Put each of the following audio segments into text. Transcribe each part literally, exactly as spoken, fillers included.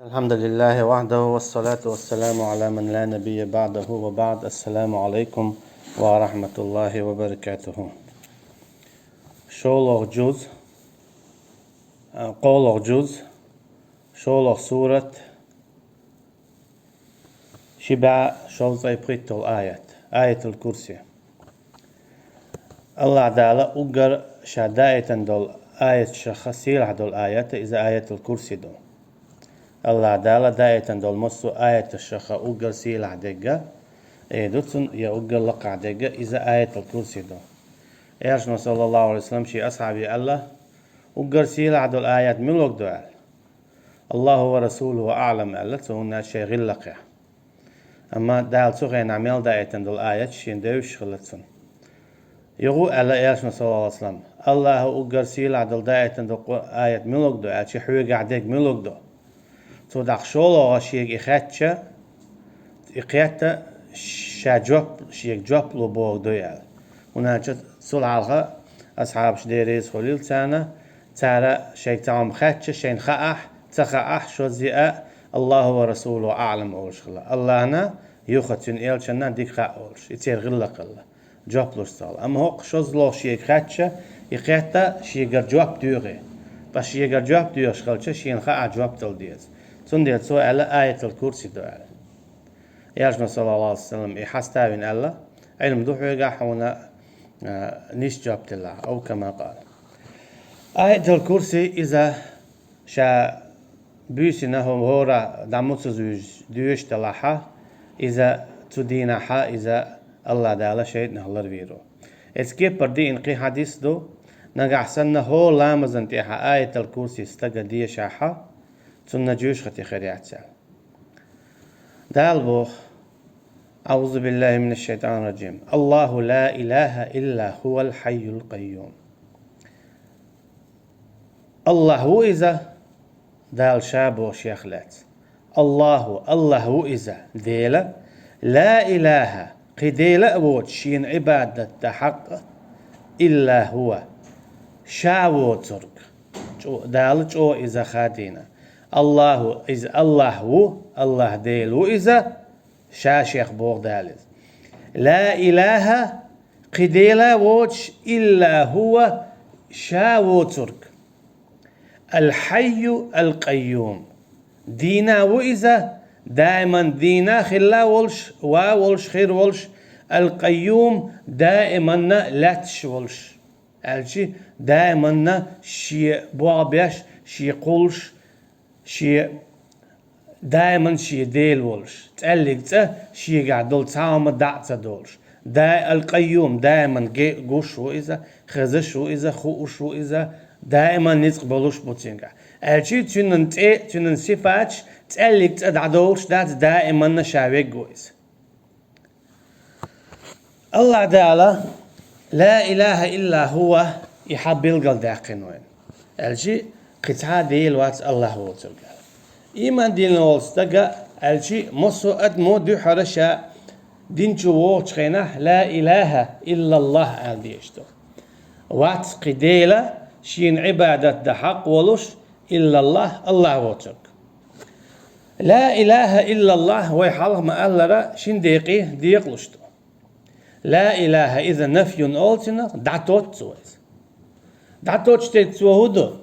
الحمد لله وحده والصلاة والسلام على من لا نبي بعده وبعد. السلام عليكم ورحمة الله وبركاته. ШоллагӀа жуз, а, кхоалагӀа жуз, шоллагӀа сурат, ши бӀаь шовзткъе пхийтталагӀа аят, Аятул Курси. АллахӀ Дала уггар ша даийтина долу аяташха сийлахь долу аят, иза Аятул Курси ду. АллахӀ Дала даийтина долу массо а аяташха уггар сийлахь дерг, э, ду цунна, я уггар лакхахь дерг, иза Аятул Курси ду. Элчано, саллаллаху Ӏалайхи ва саллам, шен асхьабе аьлла: «Уггар сийлахь долу аят муьлха ду?» – аьлла. «Аллаху ва расулуху аӀлам», – аьлла цо, хӀунда аьлча шайн гӀиллакхехь. Амма Дала цу хенахь мел даийтина долу аят шена девзаш хилла цунна. Юха аьлла Элчано, саллаллаху Ӏалайхи ва саллам: «АллахӀа уггар сийлахь долу даийтина долу къу-, аят муьлха ду?» – аьлча, хьоьгахь дерг муьлха ду? Цо дӀахо шолгӀа шега и хаьттича, и кхетта, ша жоп, шега жоп ло бохург ду аьлла. ХӀунда аьлча цул хьалха асхьабаш, Дела реза хуьлийла царна, цара шайга цхьа хӀума хаьттича, шайна хаахь, ца хаахь, шозза а, «Аллаху ва расулуху аӀлам» олуш хилла. АллахӀна юха, цуьнан элчанна дика хаьа олуш. И церан гӀиллакх хилла, жоп луш ца хилла. Амма хӀокху шозлагӀа шега хаьттича, и кхетта шегара жоп доьху. Ткъа шегара жоп доьхуш хилча, шена хаахь жоп дала деза. Цундела цо аьлла, Аятул Курси ду аьлла. Элчано, саллаллаху Ӏалайхи ва саллам, и хьаста а вина аьлла: «Ӏилма ду хьоьгахь, хьуна, а, нийса жоп делахь», ав кама къала. Аятул Курси иза ша буьйсина хӀо-, хӀора дӀа муца зуьйш доьшуш далахьа, иза цу дийнахьа, иза АллахӀ Дала шайтӀанах ларвийр ву. Эцу кепара диъна кхин хьадис ду: нагахь санна хӀора ламазан тӀехьа Аятул Курси стага дешахьа, цунна жоьжахати хир яц аьлла. Дала боху: أعوذ بالله من الشيطان الرجيم. الله لا إله إلا هو الحي القيوم. АллахӀ ву иза, Дала ша боху шех лаьцна. АллахӀу, АллахӀ ву иза, Дела, ла илаха, кхин Дела а воцуш шена Ӏибадат дан хьакъ, илла хӀува, ша воцург. ЧӀо-, Дала чӀогӀа иза хадийна. АллахӀу, иза АллахӀ ву, АллахӀ Дела ву иза, ша шех боху Дала иза. Ла илаха, кхин Дела а воцуш, илла хӀува, ша воцург. Ал-Хьайю ал-Къайюм. Дийна ву иза, даиман дийна хилла волуш, ва волуш, хир волуш, ал-Къайюм, даиманна лаьтташ волуш. Аьлчи, даиманна шен болх беш, шен кхуллуш, шен даиман шен Дела волуш, цӀеллиг цӀа шегахь долу цхьа хӀума дӀа а ца долуш. Дай ал-Къайюм, даиман ге-, гуш ву иза, хезаш ву иза, хууш ву иза, даиман ницкъ болуш бу цуьнгахь. Аьлчи цуьнан цӀе, цуьнан сифаташ цӀеллиг цӀа дӀадолуш дац, даиманна ша вег ву иза. АллахӀ Дала, ла илаха илла хӀува, и хьан билгалдаьккхина вайна. Аьлчи, кхин цхьа а Дела вац АллахӀ воцург аьлла. Ийман дина волу стага, аьлчи, массо а адамо дуьххьара ша дин чу вогӀучу хенахь, ла илаха иллаллахӀ аьлла дезаш ду. Вац кхин Дела, шена Ӏибадат дан хьакъ волуш, иллаллахӀ, АллахӀ воцург. Ла илаха иллаллахӀ, вай хьалха ма-аллара, шин декъе декъалуш ду. Ла илаха, иза нафьюн олу цунах, дӀатоццу иза. ДӀатоццуш дерг цо хӀун ду?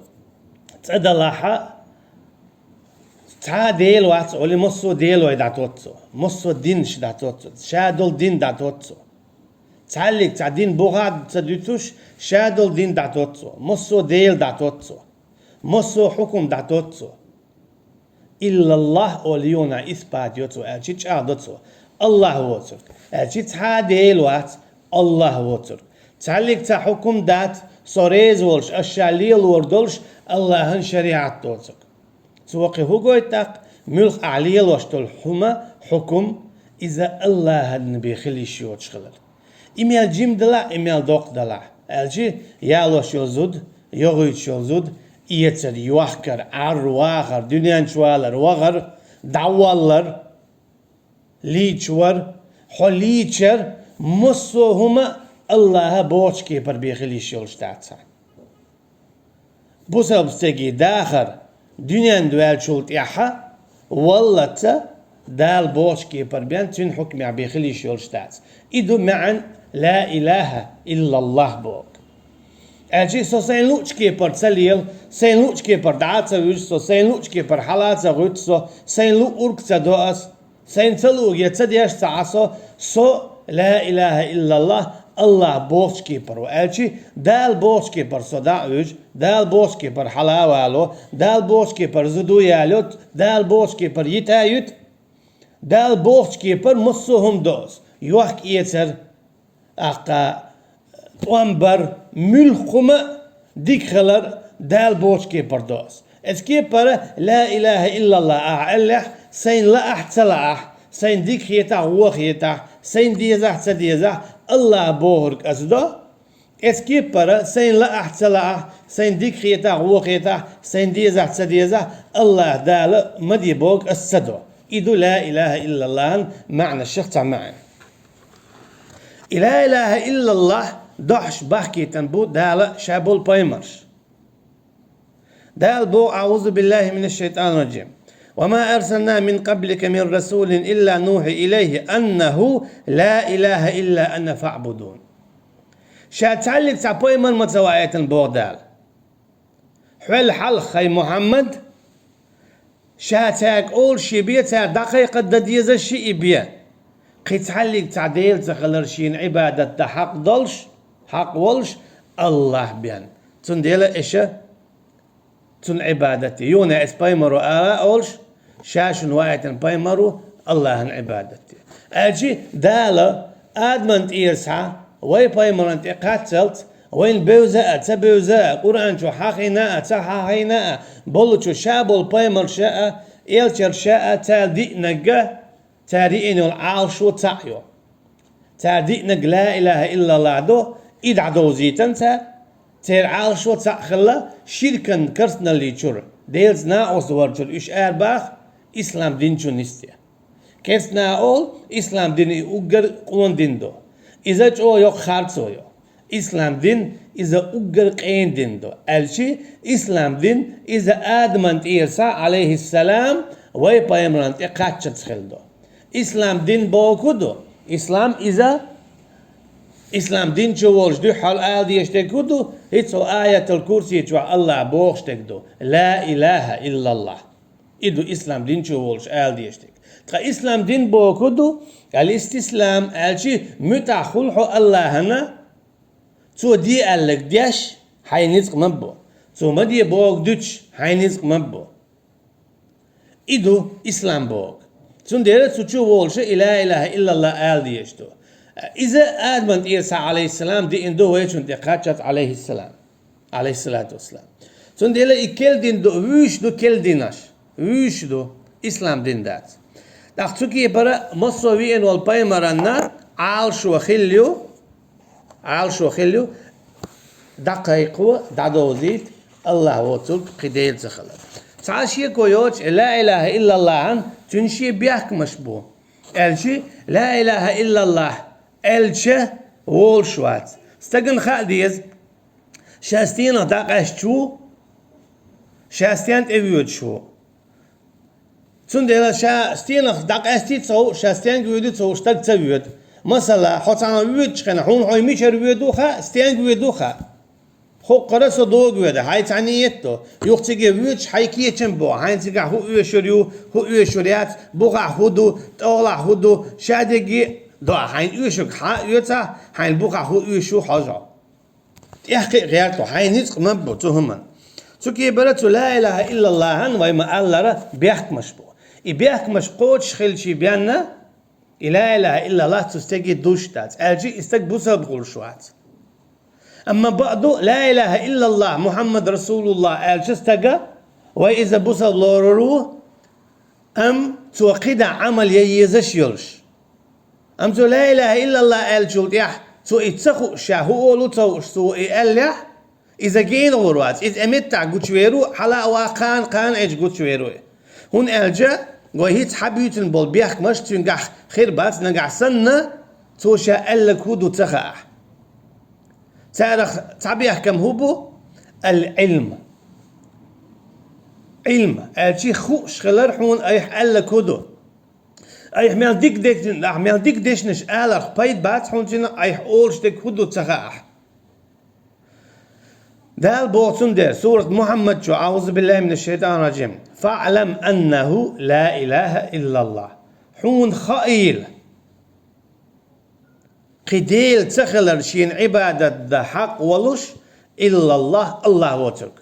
ЦӀа далахьа, цхьа а Дела вац олий, массо а Делой дӀатоццу, массо а динаш дӀатоццу, ша долу дин дӀатоццу. Цхьаьллиг цхьа дин буха а ца дуьтуш, ша долу дин дӀатоццу, массо а Дела дӀатоццу, массо а хьукум дӀатоццу. ИллаллахӀ олу юна исбат йо цо, аьлчи чӀагӀдо цо. АллахӀ воцург. Аьлчи цхьа а Дела вац, АллахӀ воцург. Цхьаьллиг цхьа хьукум дац, со реза волуш, ас ша лелор долуш, АллахӀан шариӀат доцург. Цо кхин хӀун гойту тӀаккха, муьлха ахь лелош долу хӀума, хьукум, иза АллахӀан бен хила йиш йоцуш хилар. И мел жима далахь, и мел доккха далахь, аьлчи, ялош йолу зуда, йогӀуьйтуш йолу зуда, эцар, йохкар, Ӏар, вахар, дуьнен чу валар, вахар, дӀаваллар, лийча вар, хьо лийчар, массо а хӀума АллахӀа бохучу кепара бен хила йиш йолуш дац хьан. Бусалба стеган дахар дуьнен ваьллачул тӀаьхьа, валлалца Дала бохучу кепара бен цуьнан хьукмехь бен хила йиш йолуш дац. И ду маьӀна ла илаха иллаллах боху. Аьлча со сайна луъучу кепара ца лела, сайна луъучу кепара дӀа а ца вуьжу со, сайна луъучу кепара хьала а ца гӀуьтту со, сайна луъург а ца до ас, сайна ца луъург я ца деш а ца Ӏа со, со ла илаха иллаллах, Аллах бохучу кепара ву. Аьлча Дала бохучу кепара со дӀа а вуьжу, Дала бохучу кепара хьала а вало, Дала бохучу кепара зуда а яло, Дала бохучу кепара йита а юьту, Дала бохучу кепара массо а хӀума до ас, йохк-эцар, аккха, тӀом бар, муьлхха хӀума а дика хилар Дала бохучу кепара до ас. Эцу кепара ла илаха иллаллах ахьа аьллехь, сайна лаахь а ца лаахь, сайна дика хетахь а, вон хетахь а, сайна дезахь а, ца дезахь а, Аллах бохург ас до. Эцу кепара сайна лаахь а ца лаахь, сайна дика хетахь а, вон хетахь а, сайна дезахь а, ца дезахь а, Аллах Дала ма де бохург ас ца до. И ду ла илаха иллаллахьан маьӀнашех цхьа маьӀна. И ла илаха иллаллах дохьуш бахкийтина бу Дала Ша болу пайхамарш. Дала боху: «АӀузу биллахи минаш шайтанир раджим. Ва ма арсална мин къаблика мин расулин илла нухи илайхи аннаху ла илаха илла ана фаъбудун». Ша цхьаьллиг цхьа пайхамар ма ца ваийтина боху Дала. Хьол хьалха, хӀай Мухьаммад, Ша цаьрга олуш а бен, цара дӀакхайкхар дан дезаш а бен, кхин цхьаьллиг цхьа Дела ца хилар шена Ӏибадат дан хьакъ долуш, хьакъ волуш Аллах бен. Цундела аша Цунна Ӏибадат де. Юха а эцу пайхамаро ала а олуш, Ша шуна ваийтина пайхамар ву, Аллахьан Ӏибадат де. Аьлча Дала Адаман тӀера схьа вай пайхамарна тӀе кхаччалц, вайна бевза а, ца бевза а, Къуръан чу хьахийна а, ца хьахийна а, болчу Ша болу пайхамарша а, элчанаш а, цара диънарг а, цара йиъна йолу Ӏалашо цхьаъ ю. Цара диънарг ла илаха иллаллах ду, и дӀадовзийтина цара, церан Ӏалашо цхьаъ хилла, ширкан, керстаналлин чуьра, Делаца накъост вар чуьра уьш арабаха, ислам дин чу нисде. Керстанаша олу, ислам дин и уггар къона дин ду. Иза чӀогӀа йоккха харцо ю. Ислам дин иза уггар къена дин ду. Аьлча ислам дин иза Адаман тӀера схьа, Ӏалайхиссалам, вай пайхамарна тӀе кхаччалц хилла ду. Ислам дин бохург хӀун ду? Ислам иза, ислам дин чу волуш дуьххьал ала дезаш дерг хӀун ду? ХӀинца хӀокху аятал курси чохь Аллах бохуш дерг ду: «Ла илаха иллаллах». И ду ислам дин чу волуш ала дезаш дерг. Ткъа ислам дин бохург хӀун ду? Ал-истислам аьлча, муьтӀахь хуьлу хьо Аллахьана, Цо де аьлларг деш, хьайн ницкъ ма бо. Цо ма де бохург дуьтуш, хьайн ницкъ ма бо. И ду ислам бохург. Цундела цу чу волуш и ла илаха иллаллах ала дезаш ду. Иза Адаман тӀера схьа, Ӏалайхиссалам, диъна ду вайчунна тӀе кхаччалц, Ӏалайхиссалам. Ӏалайхиссалату вассалам. Цундела и керла дин ду, вуьйш ду керла динаш. Вуьйш ду, ислам дин дац. ТӀаккха цу кепара массо а веана волу пайхамарна Ӏалашо хилла ю, Ӏалашо хилла ю, дӀакхайкхо, дӀадовзийта Аллах воцург кхин Дела ца хилар. Цхьа а шеко йоцуш, ла илаха иллаллахьан цуьнан шен бехкамаш бу. Аьлча, ла илаха иллаллах аьлча волуш вац. Стагана хаа деза, ша стенах дӀакъаьсташ ву, ша стен тӀе воьдуш ву. Цундела ша стенах дӀакъаьстий ца хууш, ша стенга воьдий ца хууш, стаг ца воьду. Масала, хьо цхьана воьдучу хенахь, хьуна хьо мичара воьду хаьа, стенга воьду хаьа. Хоккхара со дога воьду, хьайн цхьа ниет ду. Юха цига воьдуш хьайн кечам бо, хьайна цигахь хӀун оьшур ю, хӀун оьшур яц, бухахь хӀун ду, тӀехулахь хӀун ду, ша дерриге а до, хьайна оьшург хьан а оьцахь, хьайна бухахь хӀун оьшу хьожа. ТӀехкхиа гӀерта, хьайн ницкъ ма бу цу хӀуманна. Цу кепара цу ла илаха иллаллахьан вай ма-аллара бехкамаш бу. И бехкамаш кхочуш хилчий бен, и ла илаха иллаллах цу стеган душ дац, аьлча и стаг бусалба хуьлуш вац. Амма бакъду, ла илаха иллаллах, Мухьаммад расулуллах аьлча стага, вай иза бусалба лорур ву, амма цо кхидӀа Ӏамал ян езаш йолуш. Амма цо ла илаха иллаллах аьллачул тӀаьхьа, цо и ца хууш, ша хӀун олу ца хууш, цо и аьллехь, иза генахур вац, иза и меттахь гучувер ву, хьала а ваха кхана, кхана а гучувер ву. ХӀунда аьлча вай хӀинца хьан буьйцина болу бехкамаш цуьнгахь хир бац, нагахь санна, цо ша аьлларг хӀун ду ца хаахь. Царах цхьа бехкам хӀун бу? Ал-Ӏилм. Ӏилма, аьлча хууш хилар хьуна айхьа аьлларг хӀун ду. Айхьа мел дика дешнаш, ахьа мел дика дешнаш аларх пайда бац хьуна, цунах айхьа олуш дерг хӀун ду ца хаахь. Дала боху цундела, сурат Мухьаммад чу, أعوذ بالله من الشيطان الرجيم: فاعلم أنه لا إله إلا الله. Хьуна хаийла, кхин Дела ца хилар шена Ӏибадат дан хьакъ волуш, إلا الله, АллахӀ воцург.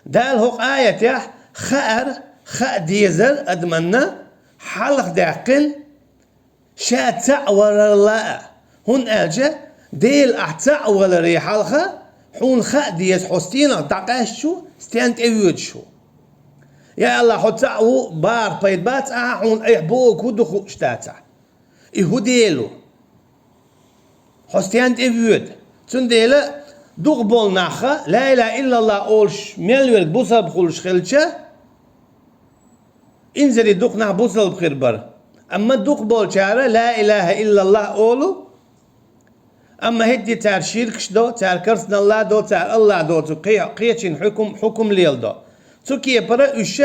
Дала хӀокху аятехь хаар, хаа дезар адамна хьалха даьккхина, ша цхьаъ валарал а. ХӀунда аьлча Дела ахь цхьаъ валаре хьалха, хьуна хаа деза хьо стенах дӀакъаьсташ ву, стенна тӀевоьдуш ву. Я АллахӀ, хьо цхьаъ ву, бахар пайда бац ахьа, хьуна айхьа бохург хӀун ду хууш дацахь. И хӀун Дела ву? Хьо стенна тӀевоьду? Цундела дукха болу нах, ла илаха иллаллахӀ олуш мел верг бусалба хуьлуш хилча, инзаре дукха нах бусалба хир бара. Амма дукха болчара ла илаха иллаллахӀ олу, амма хӀетте цара ширкаш до, цара керстаналла до, цара АллахӀ доцу кхе-, кхечийн хьукум, хьукум леладо. Цу кепара уьш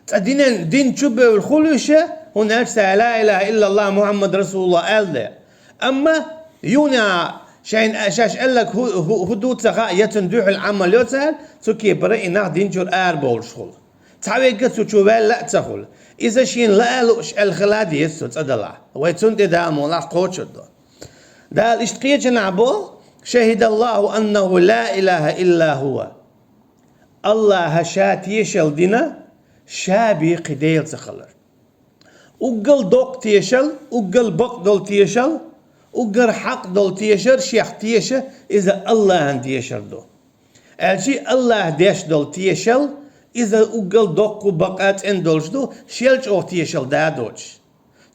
цкъа динан, дин чу бевлла хуьлу уьш, хӀунда аьлча цара ла илаха иллаллахӀ Мухьаммад расулуллахӀ аьлла. Амма юха шайна шаьш аьлларг хӀу-, хӀу-, хӀун ду ца хаьа, я цунна дуьхьал Ӏамал йо цара, цу кепара и нах дин чуьра арабовлуш хуьлу. Цхьаверг а цу чу ваьлла а ца хуьлу. Иза шена лаа лууш аьлла хила деза цу цӀа далахь. Вай цунна тӀе Дала мукъ лахь кхочур ду. Дала иштта кхечанхьа боху: شهد الله أنه لا إله إلا هو. АллахӀа ша тешал дина, ша бен кхин Дела ца хилар. Уггар доккха тешал, уггар бакъдолу тешал, уггар хьакъ долу тешар шех теша, иза АллахӀан тешар ду. Аьлча АллахӀа деш долу тешал, иза уггар доккха, бакъ а, цӀена долуш ду, шел чӀогӀа тешал да доцуш.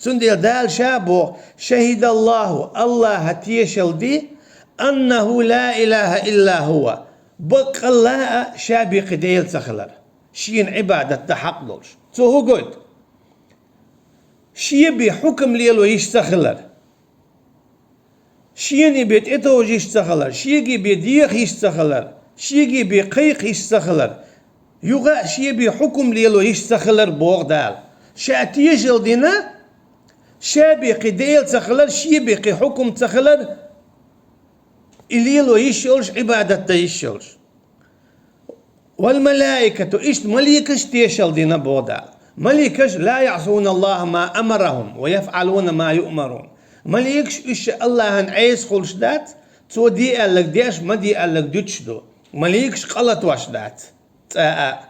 Цундела Дала ша боху: шахидаллаху, АллахӀа тешал ди, аннаху ла илаха илла хува, баккъалла а ша бен кхин Дела ца хилар, шена Ӏибадат дан хьакъ долуш. Цо хӀун гойту? Шен бен хьукам лело йиш ца хилар, шена бен тӀетовжа йиш ца хилар, шега бен деха йиш ца хилар, шега бен кхайкха йиш ца хилар, юха а шен бен хьукам лело йиш ца хилар, боху Дала. Ша тешал дина, ша бен кхин Дела ца хилар, шен бен кхин хьукам ца хилар, и лело йиш йолуш, Ӏибадат дан йиш йолуш. Вал малаикату, иштта маликаш тешал дина, боху Дала. Маликаш: ла яӀсуна Аллаха ма амарахум ва яфӀалуна ма юъмарун. Маликаш, уьш АллахӀан Ӏеса хуьлуш дац, цо де аьлларг деш, ма де аьлларг дуьтуш ду. Маликаш къа латош дац цкъа а.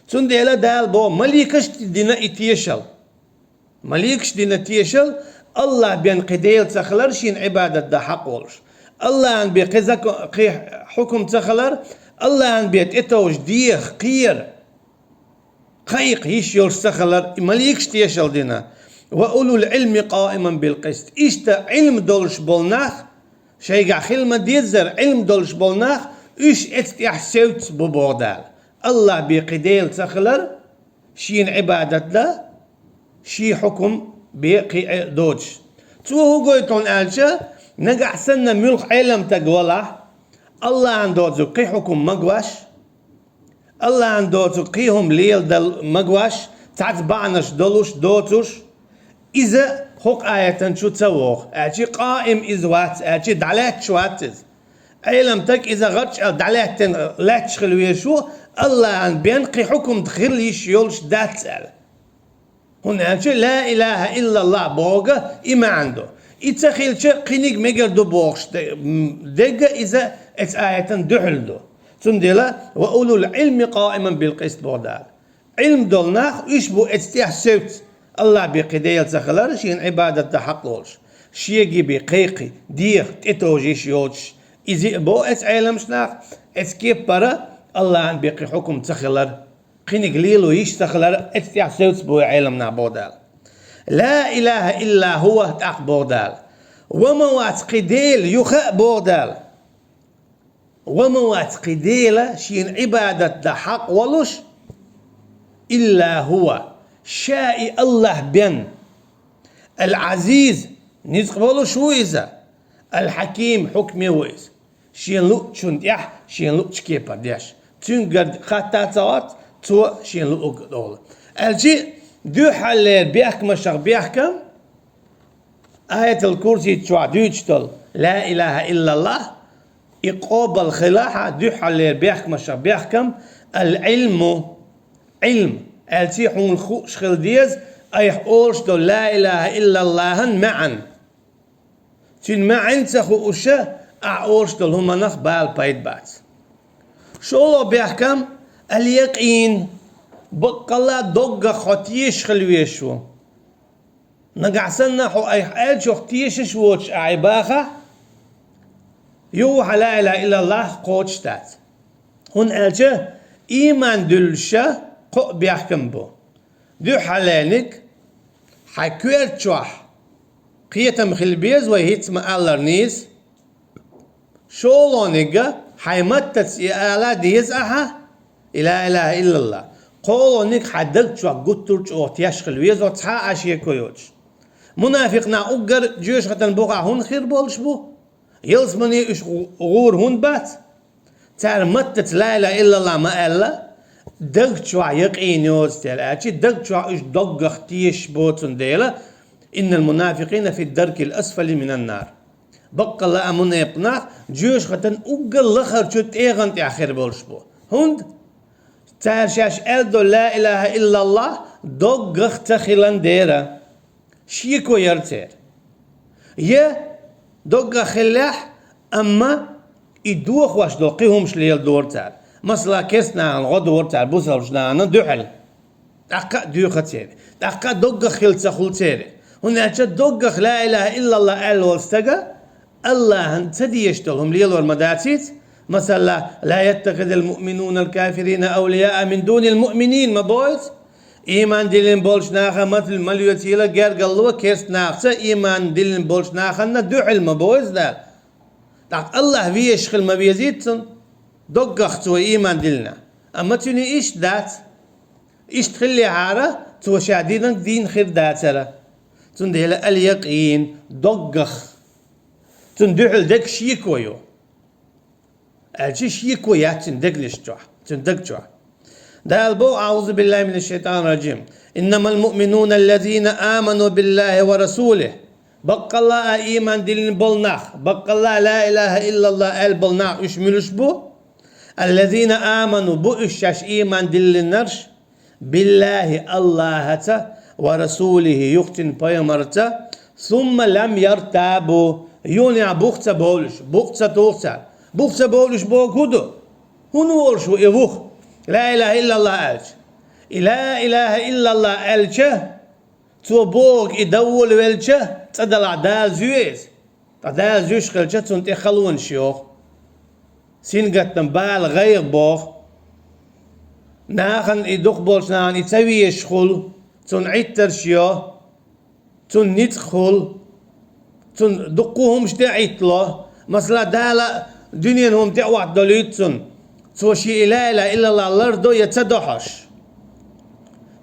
Цундела Дала боху, маликаш дина и тешал. Маликаш дина тешал, АллахӀ бен кхин Дела ца хилар, шена Ӏибадат дан хьакъ волуш. АллахӀан бен кхин зако-, кхин хьукам ца хилар, АллахӀан бен тӀетовжа, деха, кхера, кхайкха йиш йолуш ца хилар, и маликаш тешал дина. Ва улул Ӏилми къаиман бил къист. Иштта Ӏилма долуш болу нах, шайгахь хила ма-деззара Ӏилма долуш болу нах, уьш эцу тӀехь севцаш бу, боху Дала. АллахӀ бен кхин Дела ца хилар, шена Ӏибадат дан, шен хьукам бен кхин а доцуш. Цо хӀун гойту хьуна аьлча, нагахь санна муьлхха Ӏеламстаг валахь, АллахӀан доцург кхин хьукам магош, АллахӀан доцург кхин хӀума леладала магош, цхьацца бахьанаш долуш, доцуш, иза хӀокху аятан чу ца вогӀу, аьлча къаим иза вац, аьлча дӀалаьтташ вац иза. Ӏеламстаг иза гӀарчӀ аьлла дӀалаьттина лаьтташ хила везаш ву, АллахӀан бен кхин хьукам хила йиш йолуш дац аьлла. ХӀунда аьлча ла илаха иллаллахӀ бохург и маьӀна ду. И ца хилча, кхиниг мегар ду бохуш де-, м, дерг а иза эцу аятан дуьхьал ду. Цундела: ва улул Ӏилми къаиман бил къист, боху Дала. Ӏилма долу нах, уьш бу эцу тӀехь севцаш, АллахӀ бен кхин Дела ца хилар, шена Ӏибадат дан хьакъ волуш, шега бен кхайкхий, деха, тӀетовжа йиш йоцуш. Иза а боху эцу Ӏеламстага, эцу кепара АллахӀан бен кхин хьукам ца хилар, кхиниг лело йиш ца хилар, эцу тӀехь севцаш бу Ӏеламнах, боху Дала. Ла илаха илла хува, тӀаккха боху Дала. Ва ма вац кхин Дела юха а, боху Дала. Ва ма вац кхин Дела шена Ӏибадат дан хьакъ волуш, илла хува, ша и АллахӀ бен. Ал-Ӏазиз, ницкъ болуш ву иза. Ал-Хьаким, хьукме ву иза. Шен луъучунна тӀехь, шен луъучу кепара деш. Цуьнгара хатта а ца хотту, цо шен луъург долу. Аьлча, дуьххьарлера бехкамашах бехкам, Аятал Курси чохь дуьйцуш долу «Ла илаха иллаллах», и къобал хилахь а, дуьххьарлера бехкамашах бехкам, ал-Ӏилму, Ӏилм, аьлча хьуна хууш хила деза, айхьа олуш долу «Ла илаха иллаллахан» маьӀна. Цуьнан маьӀна ца хууш, ахьа олуш долу хӀуманах бала пайда бац. ШолгӀа бехкам, ал-якъин, баккъалла доггах хьо тешаш хила везаш ву. Нагахь санна хьо айхьа аьллачух тешаш воцуш ахьа бахахь, юха хьан «Ла илаха иллаллах» кхочуш дац. ХӀунда аьлча ийман дуьллуш кхоъ бехкам бу. Дуьххьарлерниг, хьайн коьрта чохь кхетам хила беза вай, хӀинца ма-аллара нийса. ШолгӀаниг, хьайн маттаца и ала деза ахьа, и «Ла илаха иллаллах». КхоалгӀаниг, хьайн даг чохь гуттар а чӀогӀа теш хила веза, цхьа а шеко йоцуш. Мунафикъ нах уггар жоьжахатин бухахь хӀунда хир болуш бу? Ялсамане уьш гӀу-, гӀур хӀунда бац? Цара маттаца «Ла илаха иллаллах» ма аьлла, даг чохь якъин йоцу дела, аьлча даг чохь уьш доггах тешаш боцун дела, «Иннал мунафикъина фид даркил асфали минан нар». Баккъалла а мунепкъ нах жоьжахатин уггар лахарчу тӀегӀан тӀехь хир болуш бу. ХӀунда? Цара шаьш аьлла долу «Ла илаха иллаллах» доггах ца хилан дера. Шеко яра церан. Я доггах хиллехь, амма и дохош долу кхин хӀумаш леладора цара. Масала, керста нахана гӀо дора цара бусалба нахана дуьхьал. ТӀаккха а доьху церан. ТӀаккха а доггах хила ца хуьлу церан. ХӀунда аьлча доггах «Ла илаха иллаллах» аьлла волу стага АллахӀана ца дезаш долу хӀума лелор ма дацийца. Масала, «Ла яттахизил муъминунал кафирина авлияа мин дунил муъминин» ма боху иза. Ийман диллина болчу наха ма лоьцийла гергарло керста нахаца ийман диллина болчу нахана дуьхьал ма боху иза Дала. ТӀаккха АллахӀ везаш хила ма везийта цунна, доггах цо ийман диллина. Амма цуьнан иштта дац. Иштта хиллехьара, цо ша динан дин хир дацара. Цундела ал-якъин, доггах. Цунна дуьхьал дерг шеко ю. Аьлча шеко яц цуьнан дегнаш чохь, цуьнан даг чохь. Дала боху: «АӀузу биллахӀи минаш шайтӀанир ражим. Иннамал муъминуна аллазина аману биллахӀи ва расулихӀ». Баккъалла а ийман диллина болу нах, баккъалла а «Ла илаха иллаллах» аьлла болу нах, уьш муьлш бу? «Аллазина аману», бу уьш шаьш ийман диллинарш, «биллахӀи», АллахӀаца, «ва расулихӀи», юха цуьнан пайхамарца, «сумма лам яртабу», юханехь бух ца бовлуш, букъ ца туху цара. Бух ца бовлуш боху хӀун ду? ХӀунда волуш ву и вух, «Ла илаха иллаллах» аьлча? И «Ла илаха иллаллах» аьлча, цо бохург и дан волавелча, цӀа далахь Дала зуьй иза. Ткъа Дала зуьйш хилча, цунна тӀе халонаш йоху. Сингаттам, бала, гӀайгӀа боху. Нахана и дукха болчу нахана и ца везаш хуьлу, цунна Ӏиттарш йо, цунна ницкъ хуьлу, цунна дуккха хӀумаш тӀе а Ӏиттало. Масала, Дала дуьненан хӀума тӀе а хӀоттадолуьйту цунна. Цо шен и «Ла илаха иллаллах» лардо я ца до хьожуш.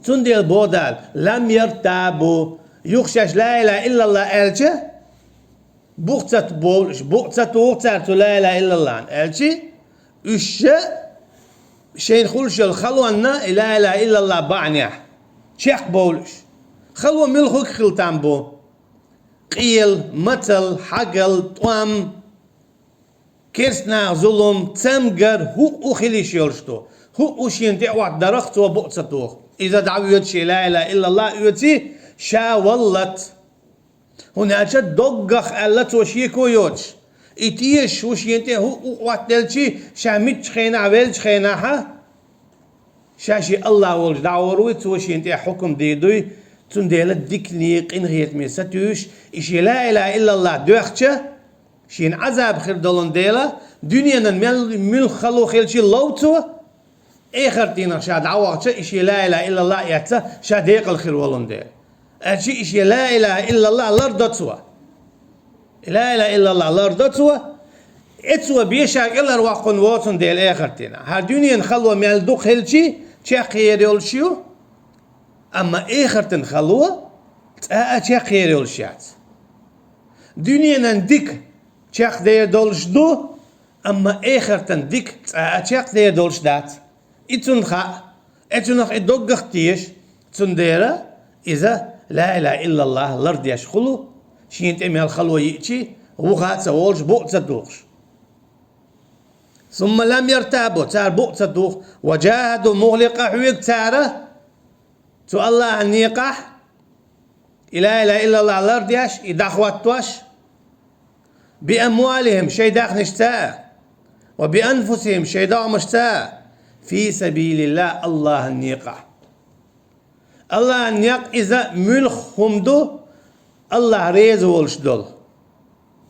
Цундела боху Дала: «Лам яртабу». Юха шаьш «Ла илаха иллаллах» аьлча, бух ца бовлуш, букъ ца туху цара цу «Ла илаха иллаллахна» аьлча, уьш шайна хуьлуш йолу халонна и «Ла илаха иллаллах» бахьанехь чекхбовлуш. Хало муьлхарг хила там бу? Къел, мацалла, хьагал, тӀом, керста наха зулам, цамгар, хӀуъу хила йиш йолуш ду. ХӀуъу шена тӀе а хӀоттадарах цо букъ ца туху. Иза дӀавоьду шен «Ла илаха иллаллах» оьций, ша валлалц. ХӀунда аьлча доггах аьлла цо шеко йоцуш. И тешаш ву шена тӀе хӀуъу хӀоттаделчий, ша миччу хенахь веллачу хенахьа, ша шен АллахӀ волчу дӀагӀур вуй, цо шена тӀе хьукам дийр дуй, цундела дикане, къинхетаме сатуьйсуш, и шен «Ла илаха иллаллах» доьхча, шена Ӏазаб хир долун дела, дуьненан мел муьлхха хало хилчий лов цо, эхартан дийнахь ша дӀавахча, и шен «Ла илаха иллаллах» эцна, ша декъала хир волун дела. Аьлча и шен «Ла илаха иллаллах» лардо цо. «Ла илаха иллаллах» лардо цо. И цо бен ша кӀелхьарвоккхун воцун дела эхартан дийнахь. ХӀара дуьненан хало мел дукха хилчий, чекхъер йолуш ю, амма эхартан хало цкъа а чекхъер йолуш яц. Дуьненан дика чекхдер долуш ду, амма эхартан дика цкъа а чекхдер долуш дац. И цунна хаьа. Э, цунах и доггах теша, цундела иза ла илаха иллаллах лардеш хулу, шена тӀе мел хало йиъчи, вуха а ца волуш, букъ а ца тухуш. Сумма лам яртабу, цара букъ а ца туху, ва джахаду, мухӀле къахьоьгу цара цу Аллахьан некъахь, и ла илаха иллаллах лардеш, и дӀахӀоттош, би амвалихим, шайн даьхнашца а, ва би анфусихим, шайн догӀмашца а, фи сабилиллах, Аллахьан некъахь. Аллахьан некъ иза муьлхха хӀума ду, Аллахь реза волуш долу.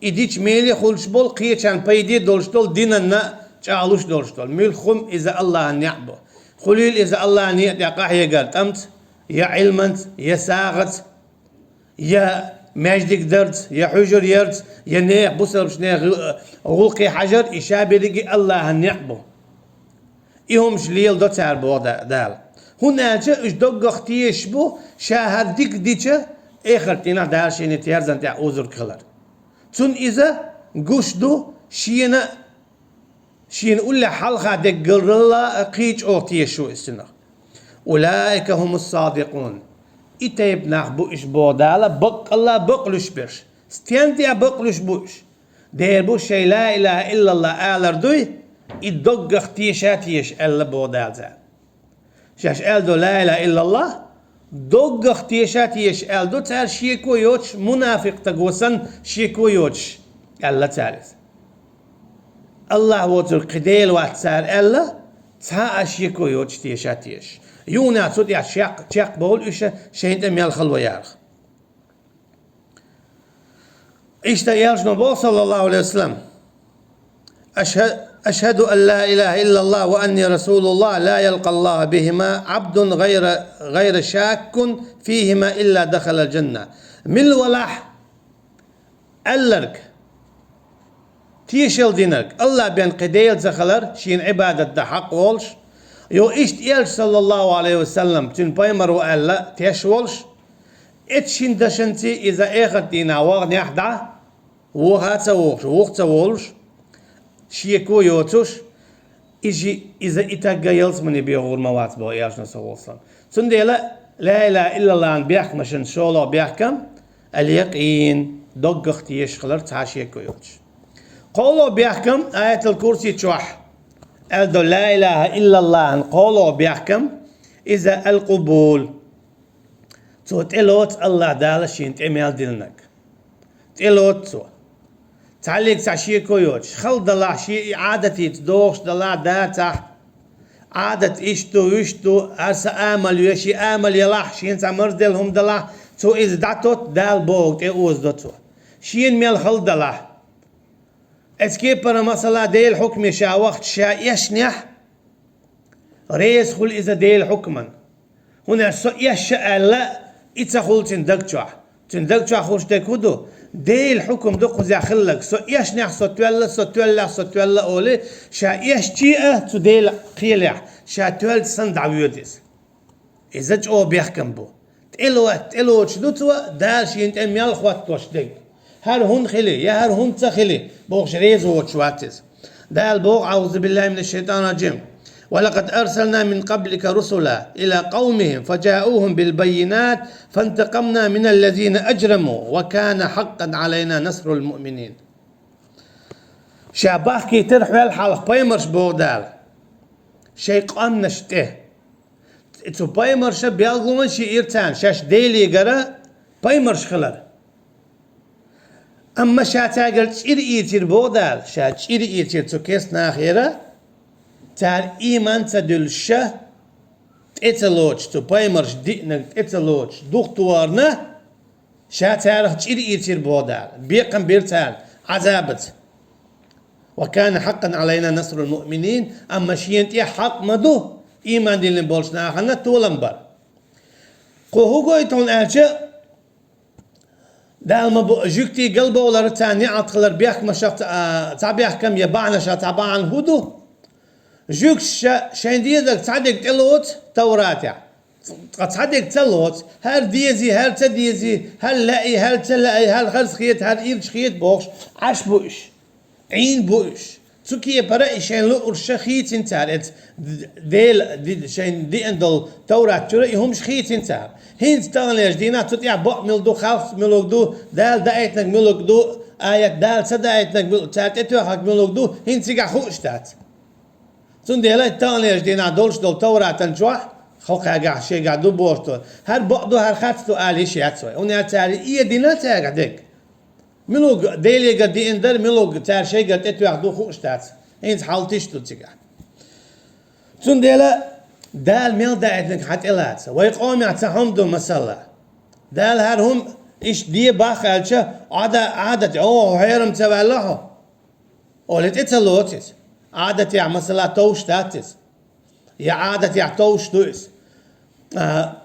И дича меле а хуьлуш болу, кхечарна пайде а долуш долу, динанна а чӀагӀлуш долуш долу. Муьлхха хӀума иза Аллахьан некъ бу. Хуьлийла иза Аллахьан некъа тӀехь къахьегар тӀамца, я Ӏилманца, я сагӀаца, я маьждиг дарца, я хьуьжар ярца, я нехан, бусалбачу нехан гӀу-, гӀуллакхе хьажар, и ша берриге а Аллахьан некъ бу. И хӀумаш леладо цара, боху Да-, Дала. ХӀунда аьлча уьш доггах тешаш бу, ша хӀара дика дича, эхарт дийнахь Дала шена терзан тӀехь узург хилар. Цунна иза гуш ду шена, шена уллехь хьалха деггаралла а кхин чӀогӀа тешаш ву иза цунах. Улаика хӀумус садикъун. И тайпа нах бу уьш, боху Дала, баккъалла бакълуьйш берш. Стен тӀехь бакълуьйш бу уьш? Дера бу шайн ла илаха иллаллах алар дуй, и доггах теша а теша аьлла, боху Дала цара. Шаьш аьлла ду ла илаха иллаллах, доггах теша а теша аьлла ду цара, шеко йоцуш, мунафикъ стаго санна шеко йоцуш, аьлла цара иза. Аллахь воцург кхин Дела вац цара аьлла, цхьа а шеко йоцуш теша а теша. Юха цу тӀехь чекх-, чекхбовлу уьш шайна тӀе мел хало ярах. Иштта элчано боху, саллаллаху алейхи ва саллям: «Ашха-, ашхаду ан ла илаха иллаллах ва анни расулуллах, ла ялкъаллаха бихима абдун гайра, гайра шаккун фихима илла дахалал джанна». Мила валахь аьлларг, тешал динарг, Аллахь бен кхин Дела ца хилар, шена Ӏибадат дан хьакъ волуш, йо иштта элча, саллаллаху алейхи ва саллям, цуьнан пайхамар ву аьлла теш волуш, эцу шина дашанций иза эхарт дийнахь ваханехь дӀа, вуха а ца вохуш, вуха ца волуш, шеко йоцуш, иза, иза и тагга ялсамане бегӀур ма вац, боху элчано, саллаллаху алейхи ва саллям. Цундела ла илаха иллаллахьан бехкамашан шолгӀа бехкам, ал-якъин, доггах тешаш хилар, цхьа а шеко йоцуш. КхоалгӀа бехкам, Аятал Курси чохь аьлла ду, ла илаха иллаллахьан кхоалгӀа бехкам, иза ал-къубул. Цо тӀелоцу Аллахь Дала шена тӀе мел диллинарг. ТӀелоцу цо. Цхьаллиг цхьа шеко йоцуш, хала далахь, шен и Ӏадатица догӀуш далахь, дацахь, Ӏадат иштта ду, вуьшта ду, хӀара сан амал ю, шен амал ялахь, шена цхьа марзделла хӀума далахь, цо иза дӀатотту, Дала бохург тӀе озадо цо. Шена мел хала далахь. Эцу кепара масала, Делан хьукме ша вахча, ша эшнехь, реза хуьлу иза Делан хьукман. ХӀунда аьлча со эшша аьлла, и ца хуьлу цуьнан даг чохь. Цуьнан даг чохь хуьлуш дерг хӀун ду? Делан хьукам ду кхузахь хилларг. Со эшнехь со тоьлла, со тоьллехь со тоьлла олий, ша эшча а цу Делан кхелехь, ша тоьллачу санна дӀавоьду иза. Иза чӀогӀа бехкам бу. ТӀело-, тӀелоцуш ду цо, Дала шена тӀе мел хӀоттош дерг. ХӀара хӀунда хили, я хӀара хӀунда ца хили, бохуш реза воцуш вац иза. Дала боху, аӀузу биллахи минаш шайтанир раджим: «Ва лакъад арсална мин къаблика русулан ила къавмихим, фаджаухум бил баййинати, фантакъамна минал лазина аджраму, ва кана хьаккъан Ӏалайна насрул муъминин». Ша бахкийтира хьол хьалха пайхамарш, боху Дала, шайн къоманаш тӀе. Цу пайхамарша белгалонаш йиира царна, шаьш Делегара пайхамарш хилар. Амма ша цаьргара чӀир ийцира, боху Дала, ша чӀир ийцира цу керста нахера, цара ийман ца дуьллуш, ша тӀе ца лоцуш, цу пайхамарша диънарг тӀе ца лоцуш, духтаварна, ша царах чӀир ийцира, боху Дала, бекхам бира царна Ӏазабаца. «Ва кана хьаккъан Ӏалайна насрул муъминин», амма шена тӀе хьакъ ма ду, ийман диллина болчу нахана толам бар. Кху хӀун гойту хьуна аьлча, Дала ма бу, жуьгтий галбовлар, царна неӀалт хилар бехкамашах ца-, а, цхьа бехкам я бахьанашах цхьа бахьана хӀун ду? Жуьгташа шайн дезарг цхьа дерг тӀелоцу Тавратехь, ткъа цхьа дерг ца лоцу, хӀара дезий, хӀара ца дезий, хӀара лаьий, хӀара ца лаьий, хӀара харц хета, хӀара ирча хета бохуш, Ӏаш бу уьш, Ӏийна бу уьш. Цу кепара и шайн луурш хийцина цара, эц Дела ди-, шайн диъна долу Таврат чуьра и хӀумаш хийцина цара. ХӀинца таханлерчу дийнахь цу тӀехь бакъ мила ду, харц мила ду, Дала даийтинарг мила ду, аят Дала ца даийтинарг мила, цара тӀетоьхнарг мила ду, хӀинца цигахь хууш дац. Цундела таханлерчу дийнахь долуш долу Тавратан чохь, хӀокхаьргахь шайгахь ду бохуш ду, хӀара бакъ ду, хӀара харц ду ала йиш яц вай. ХӀунда аьлча цара и дина цаьргахь дерг. Милуг Делегара диъна дара, милуг цара шайгара тӀетоьхна ду хууш дац. ХӀинца хьал тиша ду цигахь. Цундела Дала мел даийтинарг хьан тӀелаца. Вай къомехь цхьа хӀума ду, масала. Дала хӀара хӀума иштта де боху аьлча, Ӏада-, Ӏадат, о, хьерам ца ваьлла хьо. Оле тӀе ца лоцу иза. Ӏадатехь, масала, товш дац иза. Я Ӏадатехь товш ду иза. А,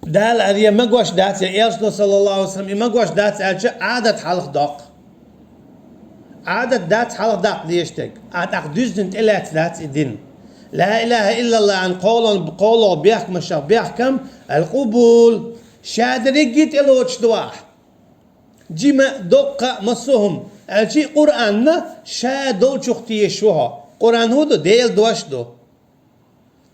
Дала аьлла, я магош дац, я Элчано, саллаллаху алейхи ва саллям, и магош дац аьлча, Ӏадат хьалха доккху. Ӏадат дац хьалха даккха дезаш дерг. А тӀаккха дуьззина тӀелаьцна дац и дин. Ла илаха иллаллахьан кхолан-, кхоалгӀа бехкамашах бехкам, аль-къубул, ша дерриге тӀелоцуш ду ахь. Жима, доккха а, массо а хӀума. Аьлчи Къуръанна ша долчух тешаш ву хьо. Къуръан хӀун ду? Делан дош ду.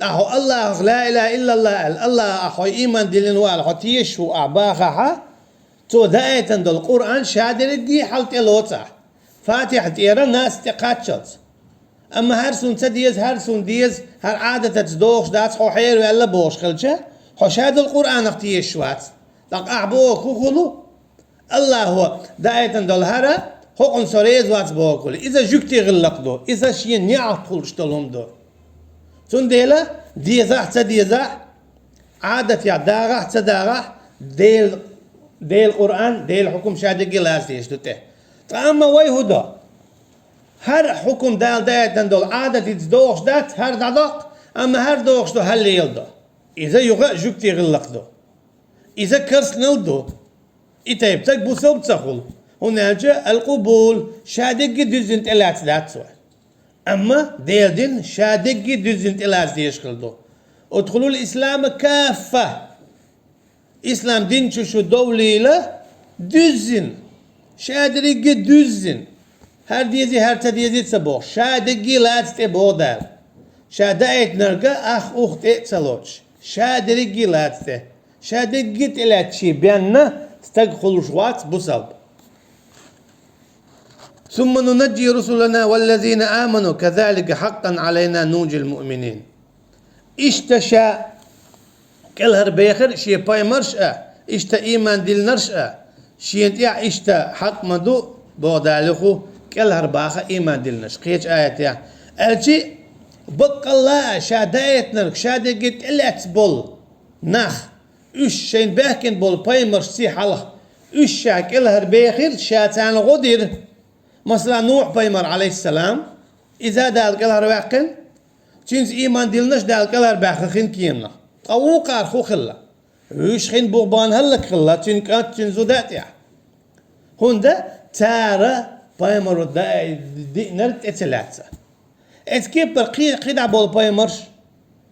Ткъа хьо Аллахах ла илаха иллаллах аьлла, Аллахах хьо ийман диллина ву аьлла, хьо тешаш ву ахь бахахьа, цо даийтина долу Къуръан ша дерриге хьал тӀелоцу ахь. Фатихьа тӀера Нас тӀе кхаччалц. Амма хӀара суна ца деза, хӀара суна деза, хӀара Ӏадатаца догӀуш дац, хьо хьераваьлла бохуш хилча, хьо ша долу Къуръанах тешаш вац. ТӀаккха ахь бохург хӀун хуьлу? Аллахо даийтина долу хӀара, хӀокхунна со реза вац бохург хуьлу. Иза жуьгти гӀиллакх ду, иза шена неӀалт хуьлуш долу хӀума ду. Цундела дезахь а, ца дезахь а, Ӏадатехь дагӀахь а, ца дагӀахь а, Дел-, Делан Къуръан, Делан хьукум ша дерриге лаца дезаш ду тӀе. Ткъа амма вай хӀун до? ХӀара хьукум Дала даийтина долу Ӏадатица догӀуш дац, хӀара дӀадоккху, амма хӀара догӀуш ду, хӀара леладо. Иза юха а жуьгти гӀиллакх ду. Иза керстанал ду. И тайпа стаг бусалба ца хуьлу. ХӀунда аьлча аль-къубул, ша дерриге дуьззина тӀелаьцна дац вай. Амма Делан дин ша дерриге дуьззина тӀелаьцна дезаш хилла ду. Удхулул ислама каффа. Ислам дин чу шу довлийла дуьззина. Ша дерриге дуьззина. ХӀара дезий, хӀара ца дезий ца бохуш. Ша дерриге лаца тӀе боху Дала. Ша даийтинарг ах-ух тӀе а ца лоцуш. Ша дерриге лаца тӀе. Ша дерриге тӀелаьцчий бенна стаг хуьлуш вац бусалба. ثم ننجي رسلنا والذين آمنوا كذلك حقا علينا ننجي المؤمنين. Иштта ша кӀелхьарбехира шен пайхамарш а, иштта ийман диллинарш а, шена тӀехь иштта хьакъ ма ду, боху Дала, юха кӀелхьарбаха ийман диллинарш. Кхечу аятехь аьлчи, баккъалла а ша даийтинарг ша дерриге тӀелаьцна болу нах, уьш шайна баьхкина болу пайхамаршций хьалха, уьш ша кӀелхьарбехира, ша царна гӀо дира. Масала, Нухь-пайхамар, алейхиссалам, иза Дала кӀелхьарваьккхина, цуьнца ийман диллинарш Дала кӀелхьарбаьхкина хин кеманах. Ткъа вукхара хӀун хилла? Вуьш хин бух бахана хӀаллакьхилла, цуьнан кӀант, цуьнан зуда а тӀехь. ХӀунда цара пайхамаро да-, диънарг тӀе ца лаьцна. Эцу кеппара кхи-, кхидӀа болу пайхамарш,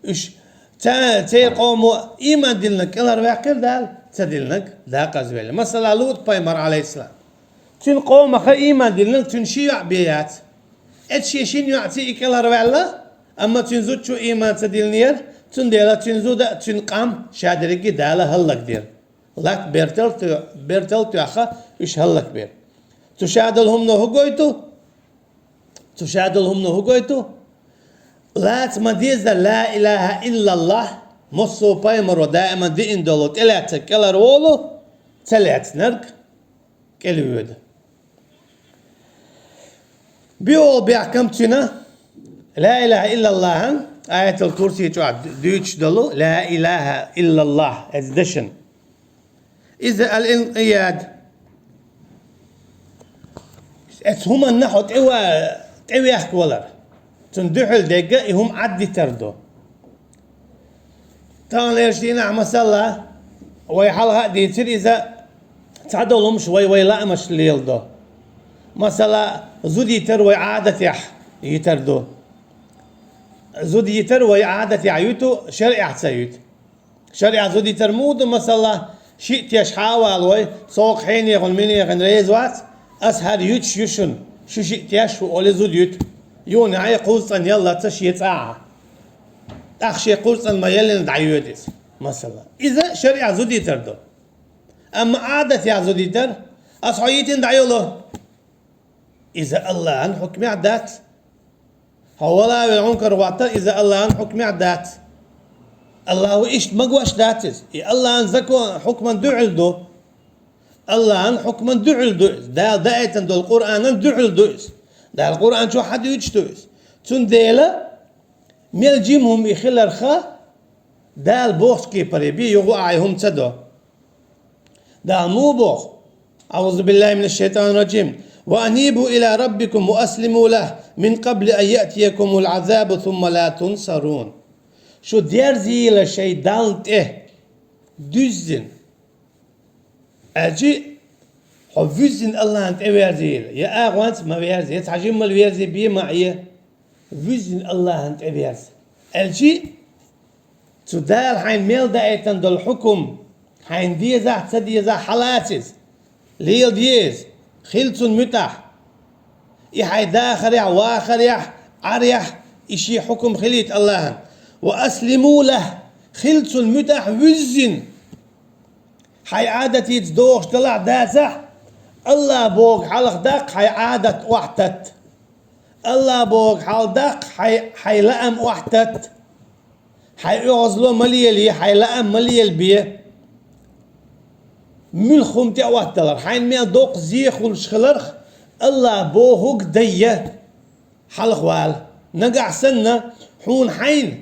уьш, ца-, церан къомо ийман диллинарг кӀелхьарваьккхира Дала, ца диллинарг дакъазвелла. Масала, Лут-пайхамар, алейхиссалам. Цуьнан къомаха ийман диллинарг цуьнан ши йоӀ бен яц. Эцу шен шина йоӀций и кӀелхьарваьлла, амма цуьнан зудчо ийман ца диллинера, цундела цуьнан зуда а, цуьнан къам а ша дерриге Дала хӀаллакдира. Латта бертал то-, бертал тоьхна уьш хӀаллакбира. Цу ша долу хӀумано хӀун гойту? Цу ша долу хӀумано хӀун гойту? Лаца ма деза ла илаха иллаллах, массо а пайхамаро даиман диъна долу, тӀелаьцнарг кӀелхьарволу, ца лаьцнарг кӀелвоьду. Биъолу бехкам цуьнан, ла илаха иллаллахьан, аятал курси чохь дуьйцуш долу, ла илаха иллаллах, эцу дашан. Иза аль-инкъияд. Эцу хӀуманна хьо тӀева-, тӀевехка валар. Цунна дуьхьал дегга и хӀума Ӏаддитар ду. Таханлерчу дийнахь, масала, вай хьалха а дийцира иза, цхьадолу хӀумаш вай, вай лаамаш леладо. Масала, зуда йитар вай Ӏадатехь йитар ду. Зуда йитар вай Ӏадатехь юту, шарӀехь ца юту. ШарӀехь зуда йитар муха ду, масала, шиъ теш хьавала вай, со хьенехуна, минехуна реза вац, ас хӀара юьтуш ю шуна. Шу шиъ теш ву оле зуда юьту. Юха хьайн кхузткъа цӀен яллалц шен цӀахь. ТӀаккха шен кхузткъа цӀен ма яллина дӀайоьду иза. Масала. Иза шариӀат зуда йитар ду. Амма Ӏадатехь зуда йитар, аса хьо йитина дӀайолу. Иза Аллахьан хьукмехь дац. Хьо вала а велла хьуна карахӀоттар, иза Аллахьан хьукмехь дац. Аллахьо иштта магош дац иза. И Аллахьан закон хьукман дуьхьал ду. Аллахьан хьукман дуьхьал ду иза. Дала даийтина долу Къуръанан дуьхьал ду иза. Дала Къуръан чохь хьан дуьйцуш ду иза? Цундела, мел жима хӀума и хиларха, Дала бохучу кепаре бен юха а хӀума ца до. Дала муха боху? أعوذ بالله من الشيطان الرجيم. وأنيبوا إلى ربكم وأسلموا له من قبل أن يأتيكم العذاب ثم لا تنصرون. Шу дерзийла шайн Далла тӀе, дуьззина. Аьлчи, хьо вуьззина Аллахьан тӀе верзийла. Я агӀонца ма верзе, я цхьа жиммал верзе бен ма Ӏе. Вуьззина Аллахьан тӀе верза. Аьлчи, цу Дала хьайна мел даийтина долу хьукум, хьайна дезахь, ца дезахь, хьалаца иза. Леладе иза. Хила цунна муьтӀахь. И хьайн дахарехь, вахарехь, Ӏарехь, и шен хьукум хилийта Аллахьан. وأسلموا له. Хила цунна муьтӀахь вуьззина. Хьайн Ӏадатца догӀуш далахь, дацахь, Аллахь бохург хьалха даккха, хьайн Ӏадат охьататта. Аллахь бохург хьалха даккха, хьайн, хьайн лаам охьататта. Хьайн оьгӀазло ма лелае, хьайн лаам ма лелабе. Муьлхха хӀума тӀе а отталар, хьайна мел доккха зе хуьлуш хиларх, Аллахь бохург дайя. Хьалха вала. Нагахь санна, хьуна хьайна,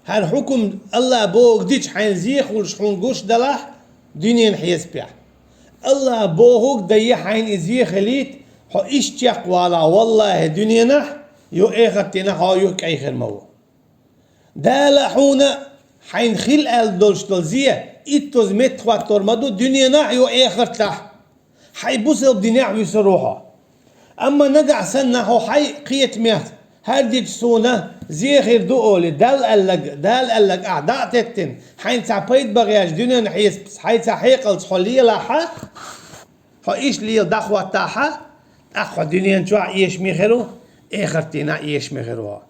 хӀара хьукум Аллахь бохург дича хьайна зе хуьлуш хьуна гуш далахь, дуьненан хьесапехь. Аллахь бохург дайя хьайна и зе хилийта, хьо иштта чекхвалахь, валлахӀи, дуьненахь, юха эхартенахь хьо юха кӀайн хир ма ву. Дала хьуна хьайна хила аьлла долуш долу зе иттаза метта хӀоттор ма ду дуьненахь а, юха эхартахь. Хьайн бусалба динехь вуьсур ву хьо. Амма нагахь санна хьо хьайн кхетамехь, хӀара дича суна зе хир ду олий, Далла аьлларг, Дала аьлларг ахь дӀа а теттина, хьайна цхьа пайда бан гӀерташ дуьненан хьесапца, хьайн цхьа хьекъалца хьо лелахь, хьо иштта лела дӀахӀоттахь, тӀаккха хьо дуьнен чохь а эшаме хир ву, эхартан дийнахь а эшаме хир ву хьо.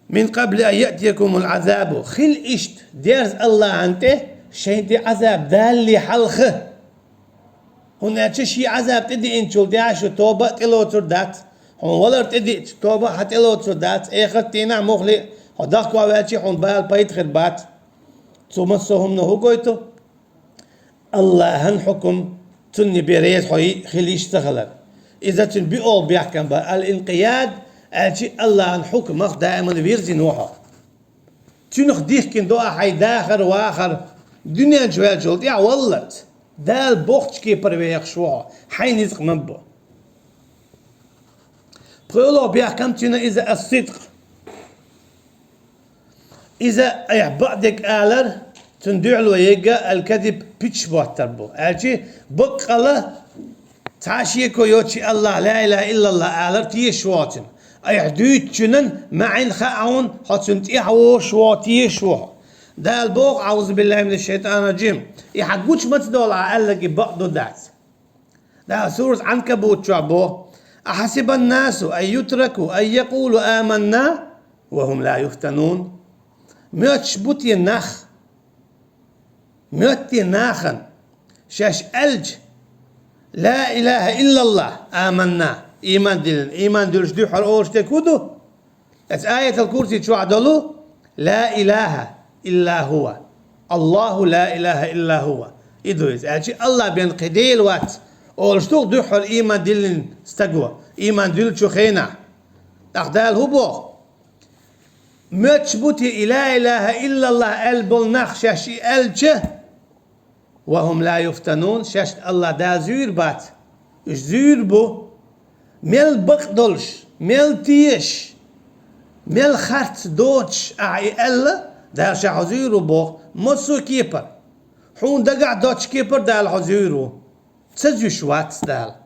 من قبل أن يأتيكم العذاب. Хила иштта, дерза Аллахьан тӀе, шайн тӀе Ӏазаб далале хьалха. ХӀунда аьлча шен Ӏазаб тӀедеанчул тӀаьхьа шу тоба а тӀелоцур дац. Хьуна валар тӀедеъча, тоба а хьан тӀелоцур дац. Эхартан дийнахь муххале а хьо дахкаваьлча, хьуна бала пайда хир бац. Цу массо а хӀумано хӀун гойту? Аллахьан хьукум, цунна бен реза хьо хила йиш ца хилар. Иза цуьнан биъолгӀа бехкам бара, ал-инкъияд, аьлчи Аллахьан хьукмах даиман вирзина ву хьо. Цуьнах дихкина ду ахь хьайн дахар, вахар, дуьнен чу ваьллачул тӀаьхьа валлалц. Дала бохучу кепара вехаш ву хьо, хьайн ницкъ ма бу. ПхоьалгӀа бехкам цуьнан иза ас-сидкъ. Иза айхьа бакъдерг алар, цунна дуьхьало ерг ал-кадиб пичча боттар бу. Аьлчи баккъала цхьа а шеко йоцуш Аллахь ла илаха иллаллах алар тешаш ву хьо цуьнан. Айхьа дуьйцучунан маьӀна хаьа хьуна, хьо цунна тӀаьхьа вогӀуш ву хьо, тешаш ву хьо. Дала боху, أعوذ بالله من الشيطان الرجيم. И хьан гучу ма ца долу ахь аьлларг и бакъ ду дац. Дала сурат Ӏанкабут чохь боху: أحسب الناس أن يتركوا أن يقولوا آمنا وهم لا يفتنون. Моьттуш бу те нах? Моьтту те нахана, шаьш аьлча, ла илаха иллаллах, аманна, ийман диллина, ийман дуьллуш дуьххьара олуш дерг хӀун ду? Аса аятал курси чохь долу: «Ла илаха илла хува. Аллаху ла илаха илла хува». И ду иза. Аьлчи Аллах бен кхин Дела вац олуш ду дуьххьара ийман диллина стаго, ийман дуьллучу хенахь. ТӀаккха Дала хӀун боху? Моьттуш бу те и ла илаха иллаллах аьлла болу нах шаьш и аьлча? «Ва хум ла юфтанун», шаьш Аллах Дала зуьйр бац. Уьш зуьйр бу. Мел бакъ долуш, мел тешаш, мел харц доцуш ахьа и аьлла, Дала ша хьо зуьйр ву боху, массо а кепара. Хьуна дагахь доцчу кепара Дала хьо зуьйр ву. Ца зуьйш вац Дала.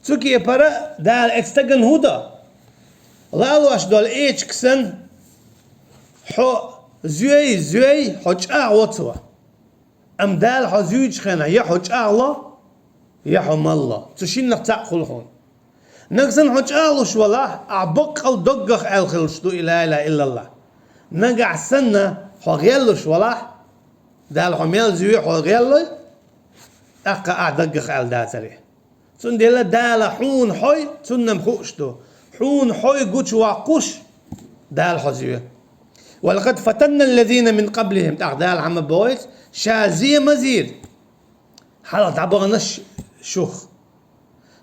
Цу кепара Дала эцу стагана хӀун до? Лалош долу эчиг санна, хьо зуьй, зуьй, хьо чӀагӀо цо. Амма Дала хьо зуьйчу хенахь, я хьо чӀагӀло, я хьо малло. Цу шиннах цхьаъ хуьлу хьуна. Нагахь санна хьо чӀагӀлуш валахь, ахь баккъал доггах аьлла хилча ду и ла илаха иллаллахӀ. Нагахь санна хьо гӀеллуш валахь, Дала хьо мел зуьй хьо гӀеллой, тӀаккха ахь даггах аьлла дацаре. Цундела Дала хьуна хьой, цунна-м хууш ду. Хьуна хьой гучуваккхуш, Дала хьо зуьй. «ولقد فتنا الذين من قبلهم», тӀаккха Дала хьан ма боху, ша зе ма зийра хьалха дӀабаханарш шух.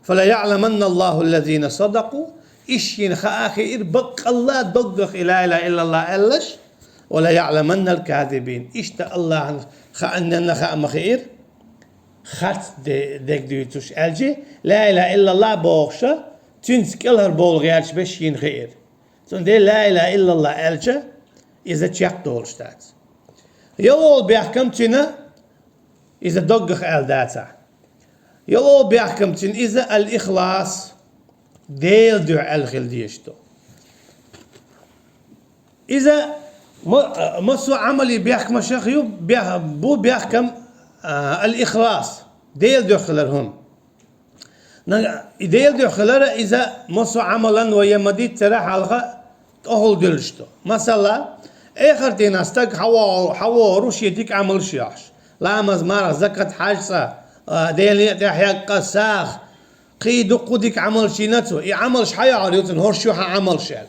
«فليعلمن الله الذين صدقوا», иштта шена хаа хиира баккъалла доггах и ла илаха иллаллахӀ аьлларш, «وليعلمن الكاذبين». Иштта Аллахьан хаанненна хаа ма хиира, харц де-, дерг дуьйцуш аьлча, ла илаха иллаллахӀ бохуша, цуьнца кӀелхьарбовла гӀерташ берш шена хиира. Цундела ла илаха иллаллахӀ аьлча, иза чекхдолуш дац. Йолу бехкам цуьнан иза доггах аьлла дацахь. Йолу бехкам цуьнан иза ал-ихлас, Делан дуьхьа аьлла хила дезаш ду. Иза ма-, массо а Ӏамалан бехкамашах ю бех-, бу бехкам, а, ал-ихлас, Делан дуьхьа хилар хӀума. Нагахь и Делан дуьхьа хилар иза массо а Ӏамалан вай ма-дийццара хьалха тӀехула дуьллуш ду. Масала, эхарт дийнахь стаг хьавогӀу-, хьавогӀур ву шен дика Ӏамалш йохьуш. Ламаз, марха, закат, хьаьж, цкъа, а, Делан некъа тӀехь хьегна, сагӀа, кхин дуккха а дика Ӏамалш йина цо. И Ӏамалш хьан йохьур ю цунна, хӀорш ю хьан Ӏамалш аьлла.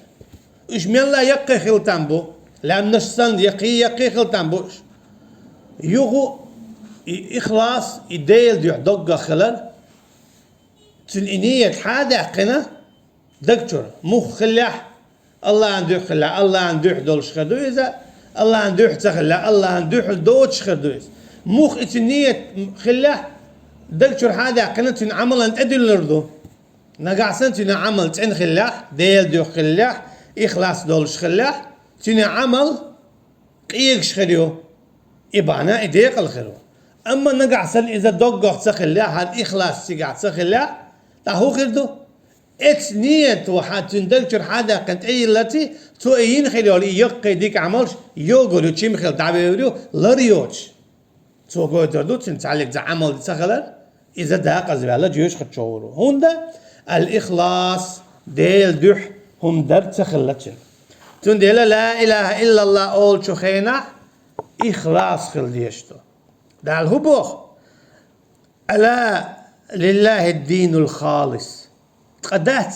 Уьш мелла а яккхий хила там бу, лаьмнаш санна, яккхий, яккхий хила там бу уьш. Юха и ихлас, и Делан дуьхьа доггах хилар, цуьнан и ният хьан а даьккхина, даг чуьра муха хиллехь, Аллахьан дуьхьа хиллехь, Аллахьан дуьхьа долуш хир ду иза, Аллахьан дуьхьа ца хиллехь, Аллахьан дуьхьа доцуш хир ду иза. Муха и цуьнан ният хиллехь, даг чуьра хьан а даьккхина, цуьнан Ӏамална тӀедуьллур ду. Нагахь санна цуьнан Ӏамал цӀена хиллехь, Делан дуьхьа хиллехь, ихлас долуш хиллехь, цуьнан Ӏамал къегаш хир ю, и бахьана и декъала хир ву. Амма нагахь санна иза доггах ца хиллехь, хьан ихлас цигахь ца хиллехь, тӀаккха хӀун хир ду? Эцу ният ву хьан цуьнан даг чуьра хьан а даьккхина тӀейилларций, цо и йина хир йолу и яккхий дика Ӏамалш йогур ю, чима хила дӀавевр ю, лар йоцуш. Цо гойтур ду цуьнан цхьаллиг цхьа Ӏамал ца хилар, иза декъазваьлла жоьжахати чу гӀур ву. ХӀунда? Ал-ихлас, Делан дуьхьа хӀума дар ца хилла цуьнан. Цундела ла илаха иллаллахӀ олучу хенахь ихлас хила дезаш ду. Дала хӀун боху? «Ала лиллахи динул халис». Ткъа дац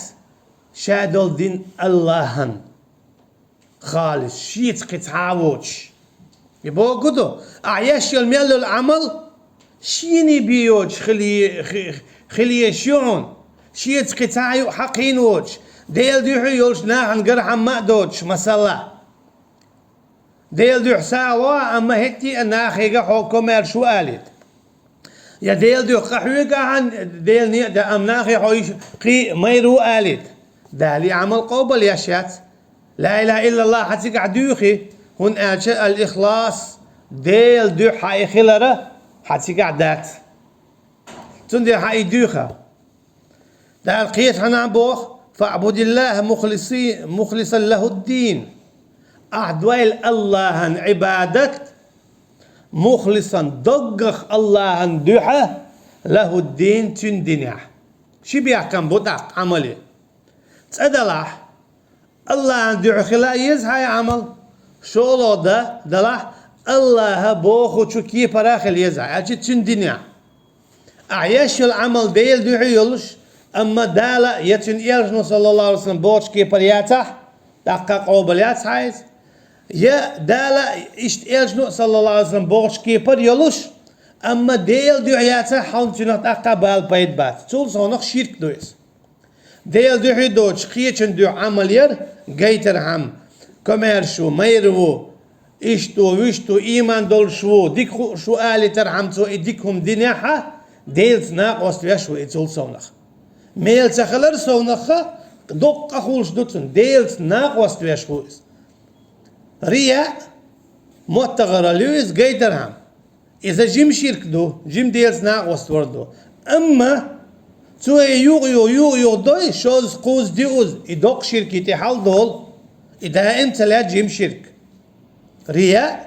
ша долу дин Аллахьан халис, шеца кхин цхьа а воцуш. И боху ду, ахь еш йолу мел йолу Ӏамал шена бен йоцуш хила е-, хи-, хила еш ю хьуна, шеца кхин цхьа а ю хьан кхин воцуш, Делан дуьхьа йолуш, нахана гархьама а доцуш, масала. Делан дуьхьа сагӀа вогӀу, амма хӀетте а нахе хьо комаьрша ву алийта. Я Делан дуьхьа къахьоьгу ахьа, Делан некъа тӀе, амма нахе хьо иштта кхин майра ву алийта. Дала и Ӏамал къобалъеш яц. Ла илаха иллаллахӀ хьан цигахь дуьйхи, хӀунда аьлча ал-ихлас, Делан дуьхьа хьан и хилар хьан цигахь дац. Цундела хьан и дуьйхи. Дала кхечу хьанах боху: «ФаӀбудиллахӀа мухлиси-, мухлисан лахӀуддин». Ахь дойла Аллахьан Ӏибадат, мухлисан, доггах Аллахьан дуьхьа, лахӀуддин, цуьнан динехь. Ши бехкам бу тӀаккха Ӏамалан. ЦӀа далахь, Аллахьан дуьхьа хила а еза хьан и Ӏамал, шолгӀа дан далахь, Аллахьа бохучу кепара хила еза хьан, аьлча цуьнан динехь. Ахь еш йолу Ӏамал Делан дуьхьа йолуш, амма Дала я Цуьнан Элчано, саллаллаху Ӏалайхи ва саллам, бохучу кепара яцахь, тӀаккха къобал яц хьан иза. Я Дала иштта Элчано, саллаллаху Ӏалайхи ва саллам, бохучу кепара йолуш, амма Делан дуьхьа яцахь, хьуна цуьнах тӀаккха бала пайда бац. Цул совнах ширк ду иза. Делан дуьхьа доцуш кхечун дуьхьа Ӏамал яр, гайтархьама, комаьрша ву, майра ву, иштта ву, вуьшта ву, ийман долуш ву, дика хууш ву алийтархьама цо и дика хӀума динехь а, Делаца накъост веш ву и цул совнах. Мела ца хилар совнаха, доккха къа хуьлуш ду цунна, Делаца накъост веш ву иза. Рияъ, моттаргӀаралла ю иза, гайтархьама. Иза жима ширк ду, жима Делаца накъост вар ду. Амма цо и юкъа-юкъа, юкъа-юкъа дой, шозза, кхузза, диъазза, и доккха ширкий тӀе хьалдолу, и даим ца лаьтта жима ширк. Рияъ,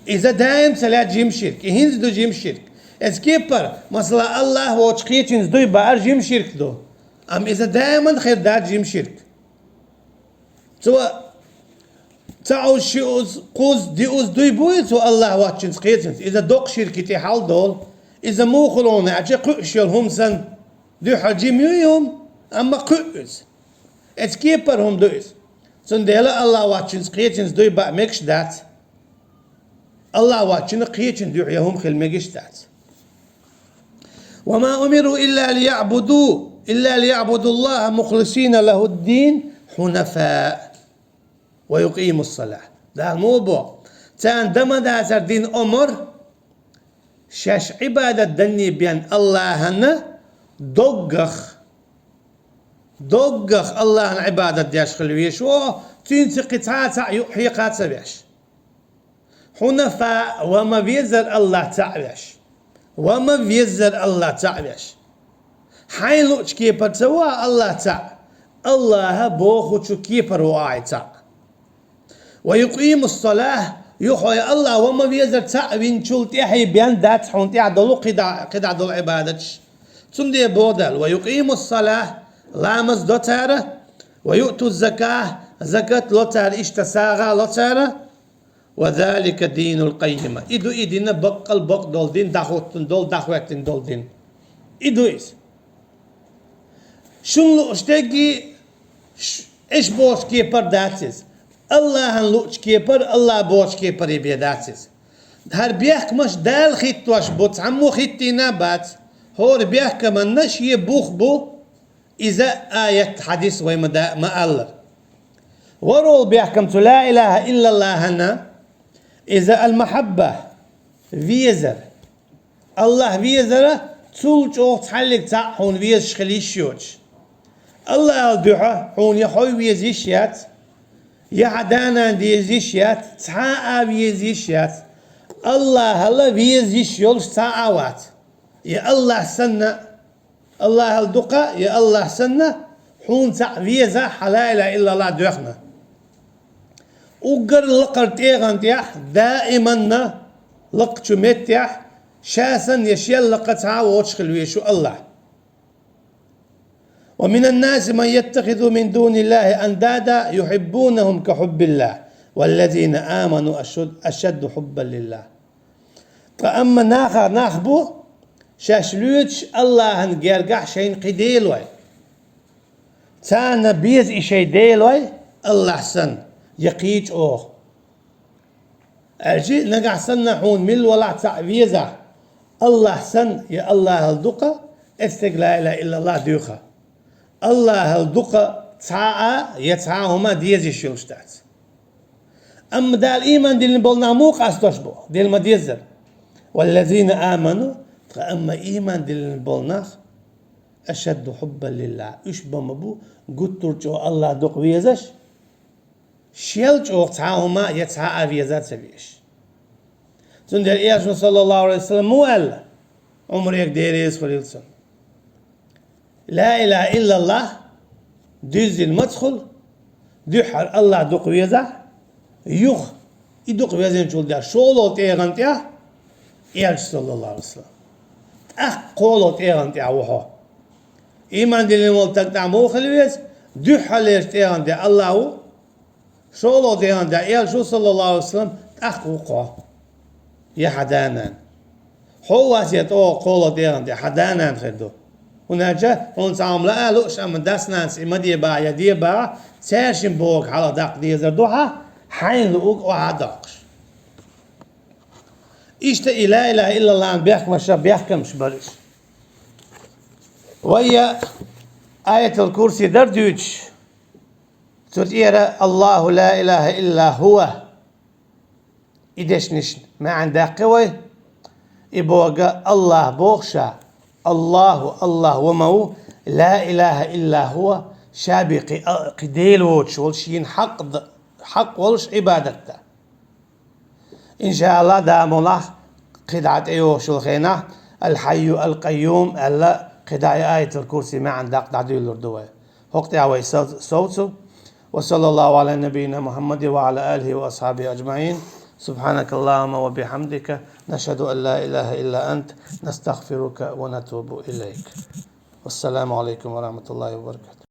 иза даим ца лаьтта жима ширк, и хӀинца ду жима ширк. Эцу кепара, масала, Аллахь воцчу кхечуьнца дуй баар жима ширк ду. Амма иза даиман хир дац жима ширк. Цо цхьа уз, ши уз, кхузза, диъ уз дуй буй цо Аллахь воцчуьнца кхечуьнца. Иза доккха ширки тӀе хьалдолу. Иза муха луна аьлча, кхуьуш йолу хӀума санна, дуьххьара жима ю и хӀума, амма кхуьу иза. Эцу кепара хӀума ду иза. Цундела Аллахь воцчуьнца кхечуьнца дуй баа мегаш дац. Аллахь воцчунна кхечуьнна дуьхьа я хӀума хила мегаш дац. وما أمروا إلا ليعبدوا إلا ليعبدوا الله مخلصين له الدين حنفاء ويقيموا الصلاة. Дала муха боху? Царна дан ма дацара дина омар, шаьш Ӏибадат данне бен Аллахьана доггах, доггах Аллахьана Ӏибадат деш хила везаш ву, цуьнца кхин цхьа а цхьаъ юкъа хьекха а ца веш. Хьунафа, ва ма везара Аллахь цхьаъ веш. Ва ма везара Аллахь цхьаъ веш. Хьайн луъучу кепара ца ву ахь Аллахь цхьаъ. Аллахьа бохучу кепара ву ахь цхьаъ. Ва юкъиму ссалахь, юха хьо Аллахь ва ма везара цхьаъ винчул тӀаьхье бен дац хьуна тӀехь долу кхидӀа, кхидӀа долу Ӏибадаташ. Цундела боху Дала: ва юкъиму ссалахь, ламаз до цара, ва юъту ззакахь, закат ло цара, иштта сагӀа ло цара, ва залика динул къаййима. И ду и дина баккъал бакъ долу дин, дӀахӀуттун долу, дӀахӀоьттина долу дин. И ду иза. Шун лууш дерг ш-, эш бохучу кепара дац иза. Аллахьан луучу кепара, Аллахь бохучу кепаре бен дац иза. ХӀара бехкамаш Дала хӀиттош бу, цхьаммо хӀиттийна а бац. ХӀора бехкаманна шен бух бу, иза аят, хьадис вай ма да-, ма аллара. ВорхӀалгӀа бехкам цу ла илахьа иллаллахьана, иза ал-махьабба, везар. Аллахь везара, цул чӀогӀа цхьаьллиг цхьаъ хьуна везаш хила йиш йоцуш. Аллахьал дуьхьа хьуна я хьо веза йиш яц, я хьан да-нана веза йиш яц, цхьа а веза йиш яц. Аллахьала веза йиш йолуш цхьа а вац. Я Аллахь санна, Аллахьал дукха я Аллахь санна, хьуна цхьаъ веза хьан ла илахьа иллаллахь доьхна. Уггар лакхара тӀегӀан тӀехь, даиманна лакхачу меттехь, ша санна я шел лакха цхьа а воцуш хила везаш ву Аллахь. ومن الناس من يتخذ من دون الله أندادا يحبونهم كحب الله والذين آمنوا أشد، أشد حبا لله. Ткъа амма наха нах бу, шаьш лоьцуш Аллахьан гергахь шайна кхин делой. Царна беза и шайн делой, Аллахь санна, я кхин чӀогӀа. Аьлчи, нагахь санна хьуна милла валахь цхьаъ везахь, Аллахь санна, я Аллахьал дукха, эцтиг ла илахьа иллаллахь дуьйху. Аллахьал дукха цхьа а, я цхьа а хӀума деза йиш йолуш дац. Амма Дала ийман диллина болу нах муха къастош бу, дила ма-деззара. Валлазина аману, ткъа амма ийман диллина болу нах, ашадду хьуббан лиллахь, уьш бан ма бу, гуттар а чӀогӀа Аллахь дукха везаш, шел чӀогӀа цхьа а хӀума я цхьа а веза ца везаш. Цундела Элчано, саллаллаху Ӏалайхи ва саллам, муха аьлла, Ӏумаре, Дела реза хуьлийла цунна: ла илахьа иллаллахь дуьззина маца хуьлу, дуьххьара Аллахь дукха везахь, юха и дукха везначул тӀаьхьа шолгӀа тӀегӀан тӀехь, Элча, саллаллаху Ӏалайхи ва саллам, тӀаккха кхоалгӀа тӀегӀан тӀехь ву хьо. Ийман диллина волу стаг тӀехь муха хила веза, дуьххьарлерчу тӀегӀан тӀехь Аллахь ву, шолгӀа тӀегӀан тӀехь Элча ву, саллаллаху Ӏалайхи ва саллам, тӀаккха ву хьо. Я хьан да-нана. Хьо а вац я тӀо кхоалгӀа тӀегӀан тӀехь, хьан да-нана хир ду. ХӀунда аьлча хьуна цхьа хӀума лаа лууш, амма дас-нанас и ма де бахьа я де бахьа, цаьршинна бохург хьалха даккха дезар ду хьан, хьайна луург охьа а доккхуш. Иштта и ла илахьа иллаллахьан бехкамаша бехкамаш бара уьш. Вай я Аятал Курси дара дуьйцуш, цу тӀера Аллаху ла илахьа илла хӀува. И дешнаш маьӀна даьккхи вай. И боху Аллахь боху ша. Аллаху, Аллахь ва ма ву, ла илахьа илла хӀува, ша бен кхин а, кхин дела воцуш волу, шена хьакъ д-, хьакъ волуш Ӏибадат дан. Иншааллахь, Дала мукъ лахь, кхидӀа тӀейогӀуш йолу хенахь, Ал-Хьайю Ал-Къайюм аьлла, кхидӀа и Аятал Курси маьӀна даккха дӀадуьйлур ду вай. ХӀокху тӀехь вай сов-, совцу. Ва саллаллаху Ӏала набийина Мухьаммадин ва Ӏала алихи ва асхьабихи аджмаӀин. سبحانك اللهم وبحمدك، نشهد أن لا إله إلا أنت، نستغفرك ونتوب إليك. والسلام عليكم ورحمة الله وبركاته.